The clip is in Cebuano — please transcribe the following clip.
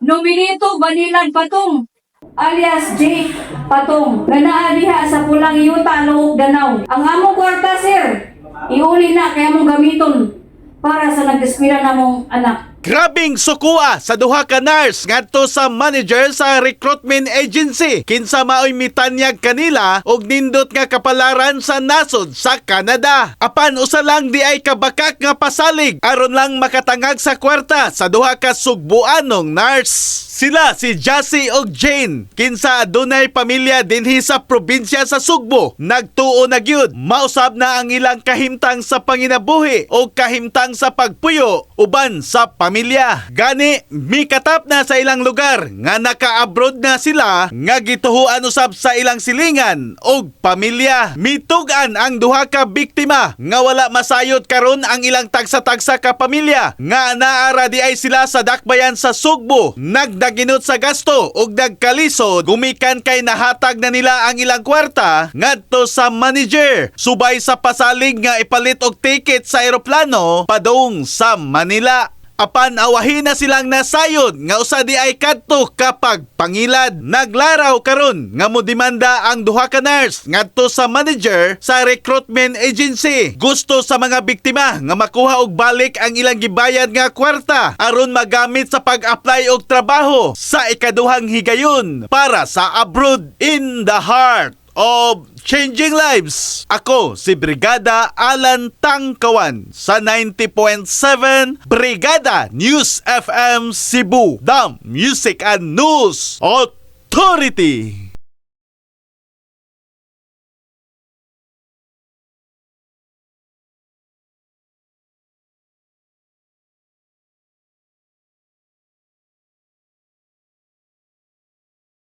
Nominito Banilan Patong alias Jake Patong nga naa diha sa Pulang Yuta, Looc, Danao. Ang among kwarta, sir, iuli na kay among gamiton para sa nag-eskwela namong anak. Grabing sukua sa duha ka nurse ngadto sa manager sa recruitment agency kinsa maoy mitanyag kanila og nindot nga kapalaran sa nasod sa Canada. Apan usa lang di ay kabakak nga pasalig aron lang makatangag sa kwarta sa duha ka Sugbuanong nurse. Sila si Jassy og Jane, kinsa adunay pamilya dinhi sa probinsya sa Sugbo. Nagtuo na gyud mausab na ang ilang kahimtang sa panginabuhi o kahimtang sa pagpuyo uban sa pamilya. Gani mikatap na sa ilang lugar nga naka-abroad na sila nga gituhuan usab sa ilang silingan og pamilya. Mitug-an ang duha ka biktima nga wala masayod karon ang ilang tagsa-tagsa ka pamilya nga naara di ay sila sa dakbayan sa Sugbo, nagdaginot sa gasto ug nagkalisod gumikan kay nahatag na nila ang ilang kwarta ngadto sa manager subay sa pasalig nga ipalit og ticket sa eroplano padung sa Manila. Apan awahin na silang nasayod nga usa di ay kadto kapag pangilad. Naglaraw karon nga modemanda ang duha ka nurse ngadto sa manager sa recruitment agency. Gusto sa mga biktima nga makuha og balik ang ilang gibayad nga kwarta aron magamit sa pag-apply og trabaho sa ikaduhang higayon para sa abroad. In the heart of changing lives. Ako si Brigada Alan Tangkawan sa 90.7 Brigada News FM Cebu, the Music and News Authority.